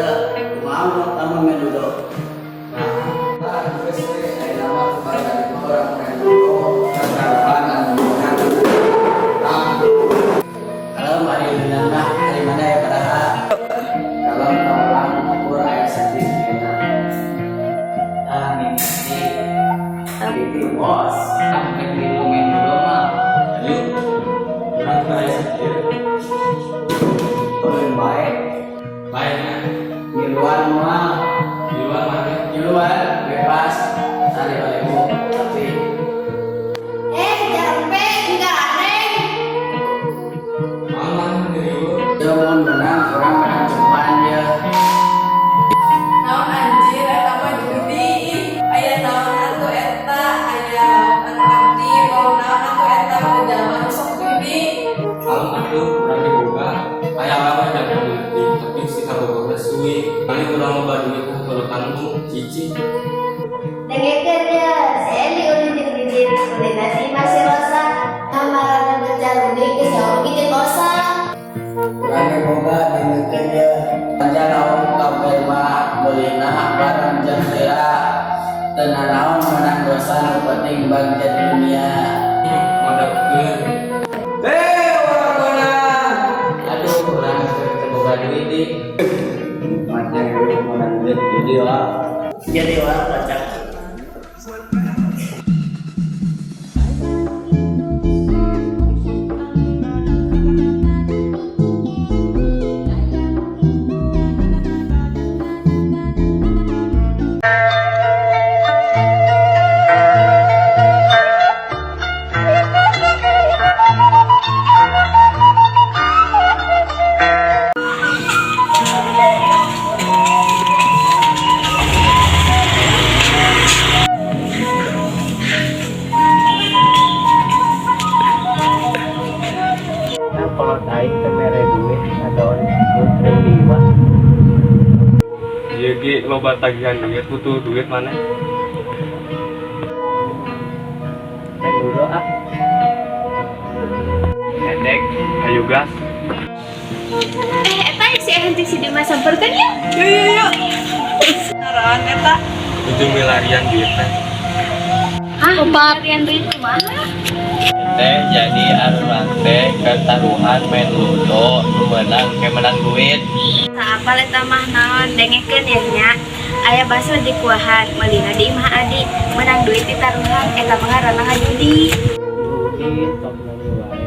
Henteu, kumaha lamun main ludo? Nah, geus we ayeuna mah kumaha ka urang main ludo, taruhan anu meunang. Ah, Kalau mari menang mah ari mana ya padahal. Kalau orang ukur aya sedih enak. Nah, mimiti. Mimiti bos. Rek milu main ludo mah. Ayo, urang teh aya sakieu. Ulin bae. Bae nya. Miluan moal. Miluan mana? Miluan bebas. Nah, 5.000 tapi Eh, jampe enggak aneh. Naon mana ngeriweuh? Teu mun menang urang menang cepan ya. Naon anjir eta mah judi. Aya naon atuh eta, aya lauk anu aktif, bau naon atuh eta mah jalma nu sok judi. Kalem atuh urang ge boga. Aya awewe jago judi, tapi si kabogohna suwi. Paling urang loba duit mah kalau tanggung cicing. Dengekeun ya, si Eli ulin jeung Didin, ulin si masih Rosa. Kamarana becaruni geus jauh gitu kosa. Urang ge boga dengekeun ya. Panjang lauk kabeh mah meulina bareng jeung heula. Teu nanaon menang dosa nu penting bagja di dunia. Modepkeun. Eh, urang menang. Aduh, urang teu boga duit di. Nikmatnya hidup menang duit judi lah. Jadi orang kocak. Nah, kalau aing teh mere duit atau duit liwat. Ieu ge loba tagihan duit, butuh duit mana? Main dulu ah. Edek, ayo gas. Eh, eta si Ehen jeung si Dimas samperkeun ya. Yuk yuk yuk. Naon eta? Nuju milarian duit teh. Hah, milarian duit kumaha? Teh jadi arurang teh ketaruhan main ludo nu menang kayak menang duit. Saapal eta mah naon dengekeun ya nya. Aya baso di kuahan, meulina di imah adi, menang duit di taruhan eta mah ngaranna ngajudi. Judi tok meuli wae.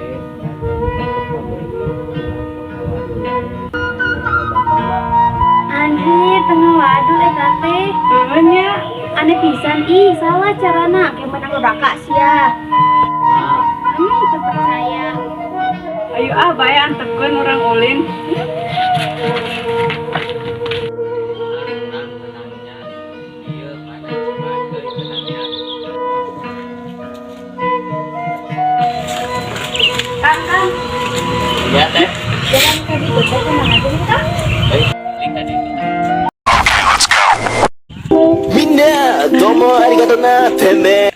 Anjir, tengah wadul eta teh. Heeh nya. Aneh pisan ih, salah carana kayak menang lodaka sia. Teu percaya. Ayo ah bae antepkeun urang ulin. Urang menangnya ieu mana cepat euy menangnya. Kang, Kang, Ya teh. jalan ka ditu teh kumaha geuning Kang? Eh, link tadi itu. みんなどうもありがとうなてめえ。